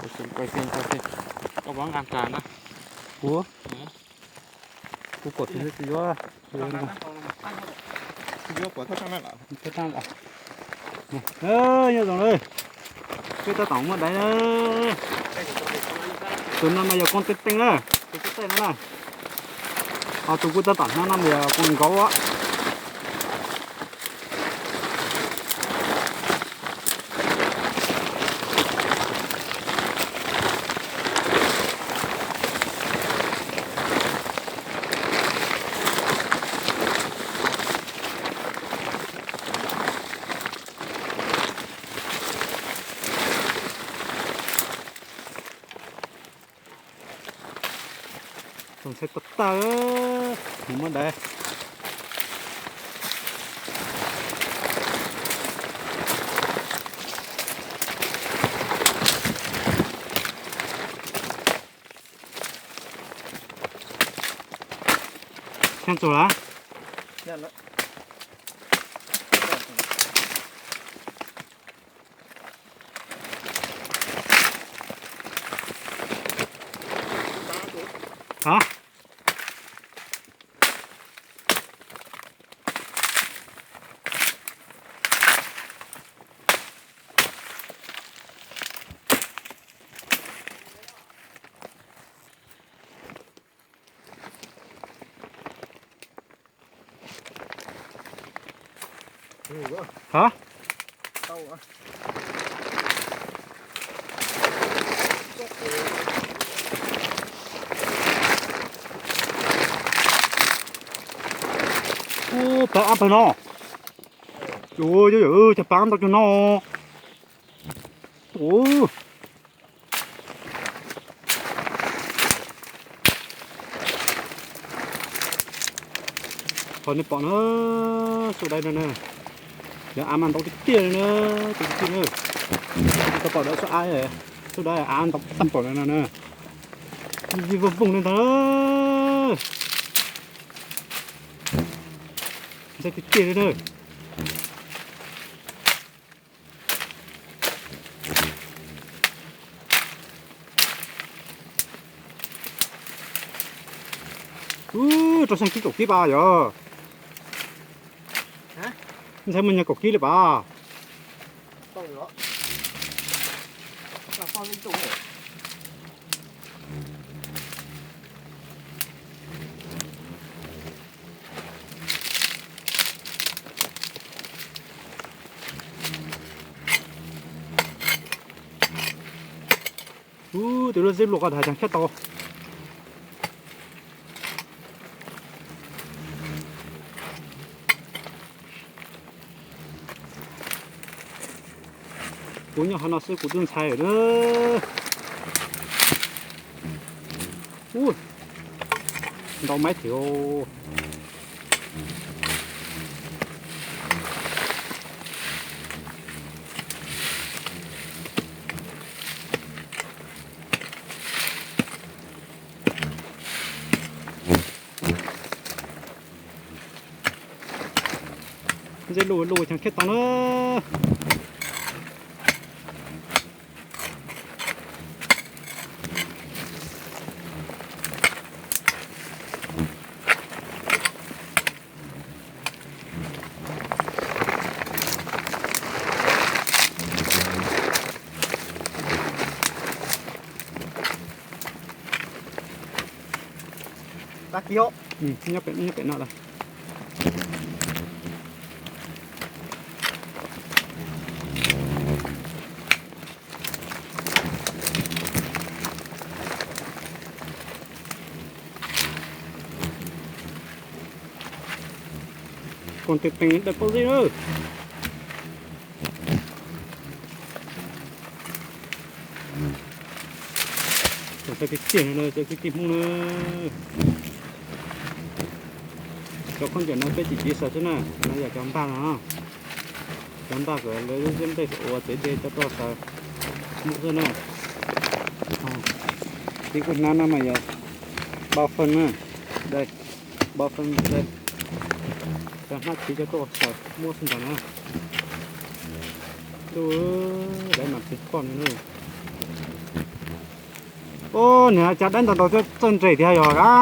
Koj pom nqa tas na. Kuv, kuv pom tus tsis yuav, tsis yuav thaj lawm. Nyob zoo na, peb tab tom muaj daiv na. Tus no mas yog koos teej teej na, tus koos teej no na. Ho tus kuv tab tom hnov no mas yog koos nkaus. Tus ntxhais tawv tawv, nws muab daiv. Xyoo txug lawm. Hov. Hov. Ub, pab ab pawg no. Ua, cov pab ntau cug no. Ub. Qhov nej pom na, xub daiv no na, yog av mas ntau tiag tiag li na, tiag tiag na. Tau pom dawm xub av, xub daiv av ntau tag npaum no na. Vij voog voog li ntawd. Ntxhais tiag tiag li na. Ub, rau xyoo tsib kaum kib pas yog. Ntxhais muaj nyuag kaum kib li pas. Ub, tus lub zeb luaj ko tas cas khiab tau. Kuv nyob qhov no xwb kuv twb ntshai lawm na. Ub, ntau maib thiab. Ntxhais luj luj cas khiab tau na. Nyob pem no lawm. Koos teev teev dawm paub zeb na. Cov kwv tij Hmoob na, cov khaub ncaws no peb tsis txiv xaws xwb na, no yog cov npag no. Cov npag kom lawv lub zeb nplej ua txev dej coj tuaj xaws muab xwb na. Tib kuj hnab no mas yog npau fee na, npau fee, cov hnab txiv coj tuaj xaws muab xwb ntag na. Lub daiv mas plig koj no na. Ub, niag cas dawb ntau ntau thiab txawj nres thiab yog a.